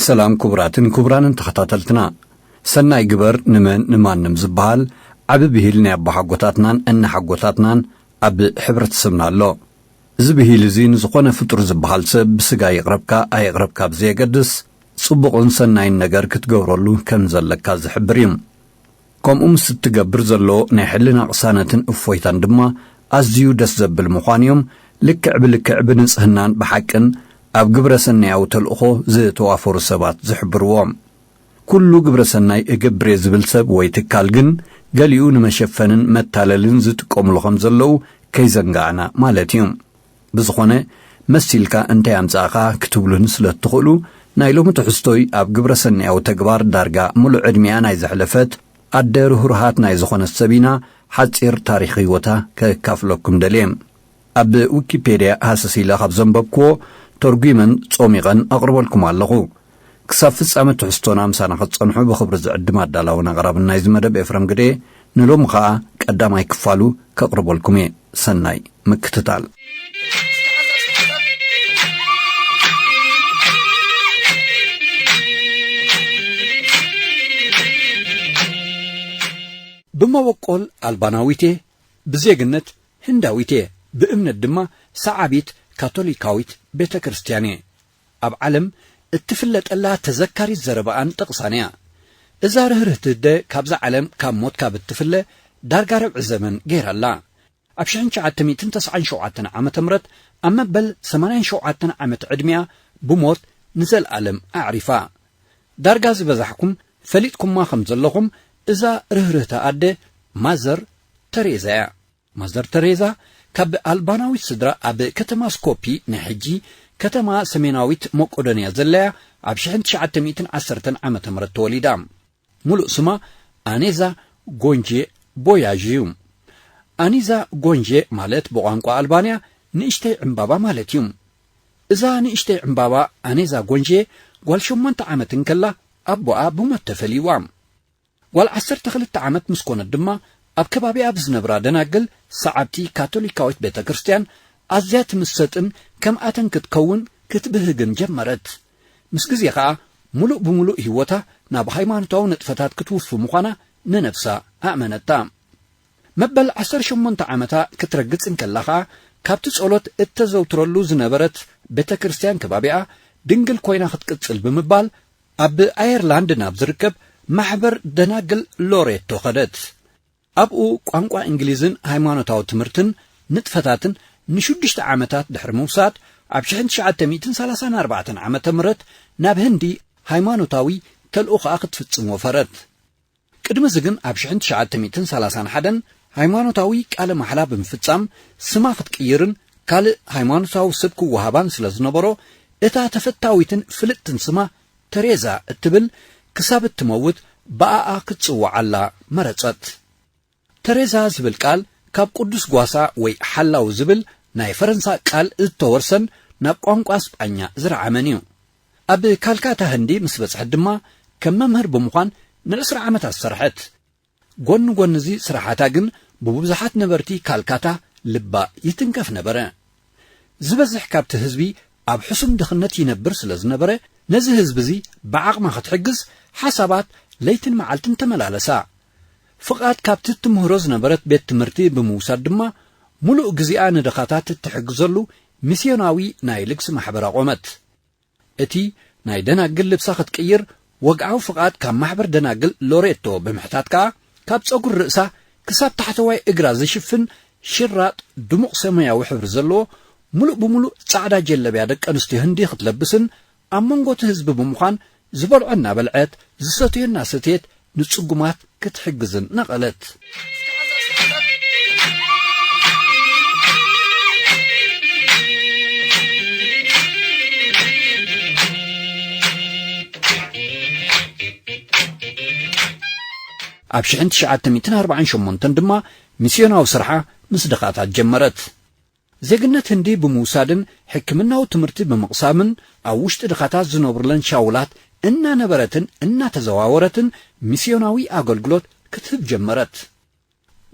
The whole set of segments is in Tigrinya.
ሰላም ክቡራትን ክቡራንን ተኸታተልትና። ሰናይ ግበር ንመን ንማንም ዝበሃል ዓቢ ብሂል ናይ ኣቦሓጎታትናን እናሓጎታትናን ኣብ ሕብረተሰብና ኣሎ። እዚ ብሂል እዚ ንዝኾነ ፍጡር ዝበሃል ሰብ ብስጋ ይቕረብካ ኣይቕረብካ ብዘየገድስ፣ ጽቡቕን ሰናይን ነገር ክትገብረሉ ከም ዘለካ ዝሕብር እዩ። ከምኡ ምስ እትገብር ዘሎ ናይ ሕልና ቅሳነትን እፎይታን ድማ ኣዝዩ ደስ ዘብል ምዃኑ እዮም ልክዕ ብልክዕ ብንጽህናን ብሓቅን ኣብ ግብረ ሰናያዊ ተልእኾ ዝተዋፈሩ ሰባት ዝሕብርዎ። ኩሉ ግብረ ሰናይ እገብር እየ ዝብል ሰብ ወይ ትካል ግን ገሊኡ ንመሸፈንን መታለልን ዝጥቀሙሉ ከም ዘለዉ ከይዘንጋዕና ማለት እዩ። ብዝኾነ፣ መሲልካ እንታይ ኣምጻእኻ ክትብሉኒ ስለ እትኽእሉ፣ ናይ ሎሚ ትሕዝቶይ ኣብ ግብረ ሰናያዊ ተግባር ዳርጋ ምሉእ ዕድሚኣ ናይ ዘሕለፈት ኣደ ርህሩሃት ናይ ዝኾነት ሰብ ኢና ሓጺር ታሪኽ ህይወታ ከካፍለኩም ደልየ። ኣብ ዊኪፔድያ ሃሰስ ኢለ ካብ ዘንበብክዎ ተርጒመን ጾሚቐን ኣቕርበልኩም ኣለኹ። ክሳብ ፍጻመ ትሕዝቶና ምሳና ክትጸንሑ ብኽብሪ ዝዕድም ኣዳላውን ኣቕራብን ናይዚ መደብ ኤፍረም ግደ፣ ንሎሚ ኸኣ ቀዳማይ ክፋሉ ከቕርበልኩም እየ። ሰናይ ምክትታል። ብመበቆል ኣልባናዊት እየ፣ ብዜግነት ህንዳዊት እየ፣ ብእምነት ድማ ሰዓቢት ካቶሊካዊት ቤተ ክርስቲያን እየ። ኣብ ዓለም እትፍለጠላ ተዘካሪት ዘረባኣን ጥቕሳን እያ። እዛ ርህርህቲ ኣደ ካብዛ ዓለም ካብ ሞት ካብ እትፍለ ዳርጋ ርብዒ ዘመን ገይራ ኣላ። ኣብ ሽሕን ትሽዓተ ሚእትን ተስዓን ሸውዓተን ዓመተ ምህረት ኣብ መበል ሰማንያን ሸውዓተን ዓመት ዕድሚኣ ብሞት ንዘለኣለም ኣዕሪፋ። ዳርጋ ዝበዛሕኩም ፈሊጥኩማ ከም ዘለኹም እዛ ርህርህቲ ኣደ ማዘር ተሬዛ እያ። ማዘር ተሬዛ ካብ ኣልባናዊት ስድራ ኣብ ከተማ ስኮፒ፣ ናይ ሕጂ ከተማ ሰሜናዊት መቄዶንያ ዘለያ፣ ኣብ ሽሕን ትሽዓተ ሚእትን ዓሰርተን ዓመተ ምህረት ተወሊዳ። ሙሉእ ስማ ኣኔዛ ጎንጄ ቦያዥ እዩ። ኣኒዛ ጎንጄ ማለት ብቋንቋ ኣልባንያ ንእሽተይ ዕምባባ ማለት እዩ። እዛ ንእሽተይ ዕምባባ ኣኔዛ ጎንጄ ጓል ሸሞንተ ዓመት እንከላ ኣቦኣ ብሞት ተፈልይዋ። ጓል ዓሰርተ ክልተ ዓመት ምስ ኮነት ድማ ኣብ ከባቢኣ ብዝነብራ ደናግል ሰዓብቲ ካቶሊካዊት ቤተ ክርስቲያን ኣዝያ ትምሰጥን ከምኣተን ክትከውን ክትብህግን ጀመረት። ምስ ግዜ ኸኣ ምሉእ ብምሉእ ህይወታ ናብ ሃይማኖታዊ ንጥፈታት ክትውፊ ምዃና ንነብሳ ኣእመነታ። መበል ዓሰርተ ሸሞንተ ዓመታ ክትረግጽ እንከላ ኸኣ ካብቲ ጸሎት እተዘውትረሉ ዝነበረት ቤተ ክርስቲያን ከባቢኣ ድንግል ኮይና ክትቅጽል ብምባል ኣብ ኣየርላንድ ናብ ዝርከብ ማሕበር ደናግል ሎሬቶ ኸደት። ኣብኡ ቋንቋ እንግሊዝን ሃይማኖታዊ ትምህርትን ንጥፈታትን ንሽዱሽተ ዓመታት ድሕሪ ምውሳድ ኣብ ሽሕን ትሽዓተ ሚእትን ሰላሳን ኣርባዕተን ዓመተ ምህረት ናብ ህንዲ ሃይማኖታዊ ተልእኾኣ ክትፍጽም ወፈረት። ቅድሚ እዚ ግን ኣብ ሽሕን ትሽዓተ ሚእትን ሰላሳን ሓደን ሃይማኖታዊ ቃለ ማሕላ ብምፍጻም ስማ ክትቅይርን ካልእ ሃይማኖታዊ ስም ክወሃባን ስለ ዝነበሮ እታ ተፈታዊትን ፍልጥትን ስማ ተሬዛ እትብል ክሳብ እትመውት ብኣኣ ክትጽውዓላ መረጸት። ተሬዛ ዝብል ቃል ካብ ቅዱስ ጓሳ ወይ ሓላው ዝብል ናይ ፈረንሳ ቃል ዝተወርሰን ናብ ቋንቋ ስጳኛ ዝረዓመን እዩ። ኣብ ካልካታ ህንዲ ምስ በጽሐት ድማ ከም መምህር ብምዃን ንዕስራ ዓመታት ሰርሐት። ጎኒ ጎኒ እዚ ስራሓታ ግን ብብዙሓት ነበርቲ ካልካታ ልባ ይትንከፍ ነበረ። ዝበዝሕ ካብቲ ህዝቢ ኣብ ሕሱም ድኽነት ይነብር ስለ ዝነበረ ነዚ ህዝቢ እዚ ብዓቕማ ክትሕግዝ ሓሳባት ለይትን መዓልትን ተመላለሳ። ፍቓድ ካብቲ ትምህሮ ዝነበረት ቤት ትምህርቲ ብምውሳድ ድማ ምሉእ ግዜኣ ንድኻታት እትሕግዘሉ ሚስዮናዊ ናይ ልግሲ ማሕበር ኣቖመት። እቲ ናይ ደናግል ልብሳ ክትቅይር ወግዓዊ ፍቓድ ካብ ማሕበር ደናግል ሎሬቶ ብምሕታት ከኣ ካብ ጸጉሪ ርእሳ ክሳብ ታሕተዋይ እግራ ዝሽፍን ሽራጥ ድሙቕ ሰማያዊ ሕብሪ ዘለዎ ምሉእ ብምሉእ ጻዕዳ ጀለብያ ደቂ ኣንስትዮ ህንዲ ክትለብስን ኣብ መንጎ እቲ ህዝቢ ብምዃን ዝበልዖ እናበልዐት ዝሰትዮ እናሰትየት ንጽጉማት ክትሕግዝን ነቐለት። ኣብ ሽሕን ትሽዓተ ሚእትን ኣርባዓን ሸሞንተን ድማ ሚስዮናዊ ስርሓ ምስ ድኻታት ጀመረት። ዜግነት ህንዲ ብምውሳድን ሕክምናዊ ትምህርቲ ብምቕሳምን ኣብ ውሽጢ ድኻታት ዝነብሩለን ሻውላት እናነበረትን እናተዘዋወረትን ሚስዮናዊ ኣገልግሎት ክትህብ ጀመረት።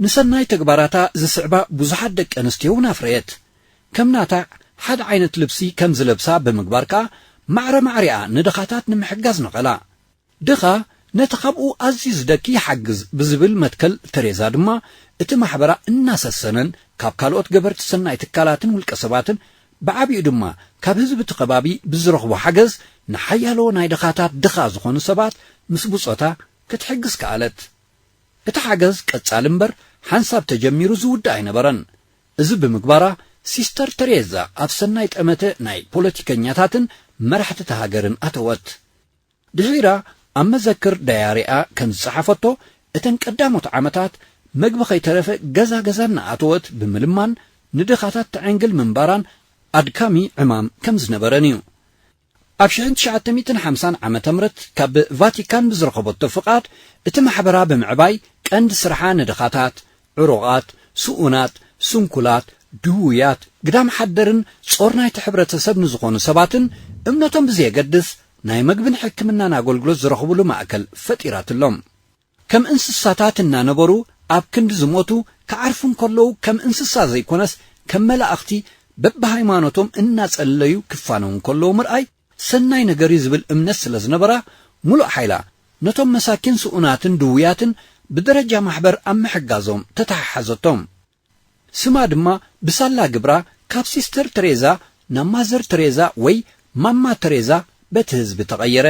ንሰናይ ተግባራታ ዝስዕባ ብዙሓት ደቂ ኣንስትዮ እውን ኣፍረየት። ከም ናታ ሓደ ዓይነት ልብሲ ከም ዝለብሳ ብምግባር ከኣ ማዕረ ማዕሪኣ ንድኻታት ንምሕጋዝ ነቐላ። ድኻ ነቲ ካብኡ ኣዝዩ ዝደኪ ይሓግዝ ብዝብል መትከል ተሬዛ ድማ፣ እቲ ማሕበራ እናሰሰነን ካብ ካልኦት ገበርቲ ሰናይ ትካላትን ውልቀ ሰባትን፣ ብዓቢኡ ድማ ካብ ህዝቢ እቲ ከባቢ ብዝረኽቦ ሓገዝ፣ ንሓያሎ ናይ ድኻታት ድኻ ዝኾኑ ሰባት ምስ ብጾታ ክትሕግዝ ከኣለት። እቲ ሓገዝ ቀጻሊ እምበር ሓንሳብ ተጀሚሩ ዝውዳእ ኣይነበረን። እዚ ብምግባራ፣ ሲስተር ተሬዛ ኣብ ሰናይ ጠመተ ናይ ፖለቲከኛታትን መራሕቲ እታ ሃገርን ኣተወት። ድሒራ ኣብ መዘክር ዳያሪኣ ከም ዝጸሓፈቶ፣ እተን ቀዳሞት ዓመታት መግቢ ከይተረፈ ገዛ ገዛ እናኣተወት ብምልማን ንድኻታት ተዐንግል ምንባራን ኣድካሚ ዕማም ከም ዝነበረን እዩ። ኣብ ሽሕን ትሽዓተ ሚእትን ሓምሳን ዓመተ ምህረት ካብ ቫቲካን ብዝረኸበቶ ፍቓድ፣ እቲ ማሕበራ ብምዕባይ ቀንዲ ስርሓ ንድኻታት፣ ዕሩቓት፣ ስኡናት፣ ስንኩላት፣ ድውያት፣ ግዳም ሓደርን ጾር ናይቲ ሕብረተሰብ ንዝኾኑ ሰባትን እምነቶም ብዘየገድስ ናይ መግብን ሕክምናን ኣገልግሎት ዝረኽብሉ ማእከል ፈጢራትሎም። ከም እንስሳታት እናነበሩ ኣብ ክንዲ ዝሞቱ ክዓርፉ እንከለዉ ከም እንስሳ ዘይኮነስ ከም መላእኽቲ በብሃይማኖቶም እናጸለዩ ክፋነዉ እንከለዉ ምርኣይ ሰናይ ነገር እዩ ዝብል እምነት ስለ ዝነበራ፣ ምሉእ ሓይላ ነቶም መሳኪን ስኡናትን ድውያትን ብደረጃ ማሕበር ኣብ ምሕጋዞም ተተሓሓዘቶም። ስማ ድማ ብሳላ ግብራ ካብ ሲስተር ተሬዛ ናብ ማዘር ተሬዛ ወይ ማማ ተሬዛ በቲ ህዝቢ ተቐየረ።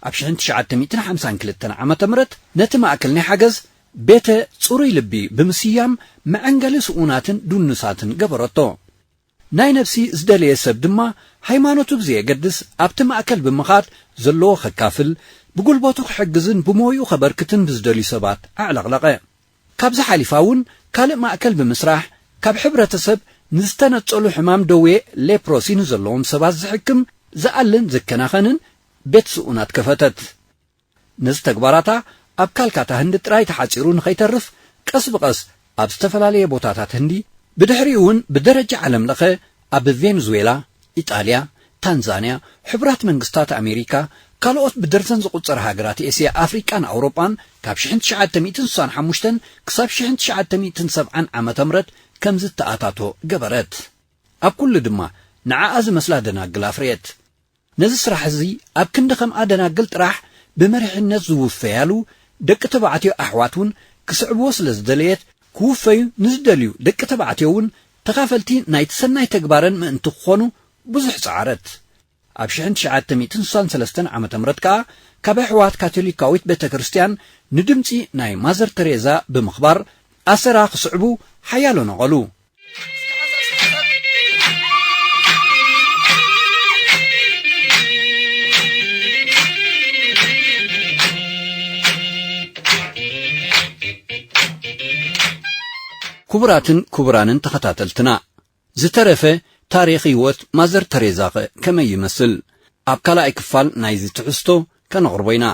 ኣብ ሽሕን ትሽዓተ ሚእትን ሓምሳን ክልተን ዓመተ ምህረት ነቲ ማእከል ናይ ሓገዝ ቤተ ጽሩይ ልቢ ብምስያም መዐንገሊ ስኡናትን ድኑሳትን ገበረቶ። ናይ ነፍሲ ዝደለየ ሰብ ድማ ሃይማኖቱ ብዘየገድስ ኣብቲ ማእከል ብምኻድ ዘለዎ ከካፍል፣ ብጉልበቱ ክሕግዝን ብሞይኡ ከበርክትን ብዝደልዩ ሰባት ኣዕለቕለቐ። ካብዚ ሓሊፋ እውን ካልእ ማእከል ብምስራሕ ካብ ሕብረተሰብ ንዝተነጸሉ ሕማም ደዌ ሌፕሮሲ ንዘለዎም ሰባት ዝሕክም ዝኣልን ዝከናኸንን ቤት ስኡናት ከፈተት። ነዚ ተግባራታ ኣብ ካልካታ ህንዲ ጥራይ ተሓጺሩ ንኸይተርፍ ቀስ ብቐስ ኣብ ዝተፈላለየ ቦታታት ህንዲ ብድሕሪኡ እውን ብደረጃ ዓለም ለኸ ኣብ ቬንዙዌላ፣ ኢጣልያ፣ ታንዛንያ፣ ሕቡራት መንግስታት ኣሜሪካ፣ ካልኦት ብደርዘን ዝቑጸራ ሃገራት ኤስያ፣ ኣፍሪቃን ኣውሮጳን ካብ ሽሕን ትሽዓተ ሚእትን ስሳን ሓሙሽተን ክሳብ ሽሕን ትሽዓተ ሚእትን ሰብዓን ዓመተ ምህረት ከም ዝተኣታቶ ገበረት። ኣብ ኩሉ ድማ ንዓኣ ዝመስላ ደናግል ኣፍረየት። ነዚ ስራሕ እዚ ኣብ ክንዲ ከምኣ ደናግል ጥራሕ ብመሪሕነት ዝውፈያሉ ደቂ ተባዕትዮ ኣሕዋት እውን ክስዕብዎ ስለ ዝደለየት፣ ክውፈዩ ንዝደልዩ ደቂ ተባዕትዮ እውን ተኻፈልቲ ናይቲ ሰናይ ተግባረን ምእንቲ ክኾኑ ብዙሕ ጸዓረት። ኣብ ሽሕን ትሽዓተ ሚእትን ስሳን ሰለስተን ዓመተ ምህረት ከኣ ካብ ኣሕዋት ካቶሊካዊት ቤተ ክርስቲያን ንድምጺ ናይ ማዘር ተሬዛ ብምኽባር ኣሰራ ክስዕቡ ሓያሎ ነቐሉ። ክቡራትን ክቡራንን ተኸታተልትና፣ ዝተረፈ ታሪኽ ህይወት ማዘር ተሬዛኸ ከመይ ይመስል? ኣብ ካልኣይ ክፋል ናይዚ ትሕዝቶ ከነቕርቦ ኢና።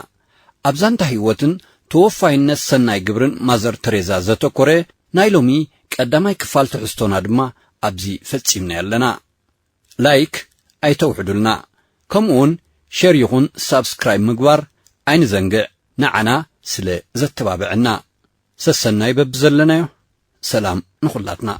ኣብ ዛንታ ህይወትን ተወፋይነት ሰናይ ግብርን ማዘር ተሬዛ ዘተኮረ ናይ ሎሚ ቀዳማይ ክፋል ትሕዝቶና ድማ ኣብዚ ፈጺምና ኣለና። ላይክ ኣይተውሕዱልና፣ ከምኡውን ሸር ይኹን ሳብስክራይብ ምግባር ኣይንዘንግዕ፣ ንዓና ስለ ዘተባብዐና። ሰሰናይ በብዘለናዮ። ሰላም ንኹላትና።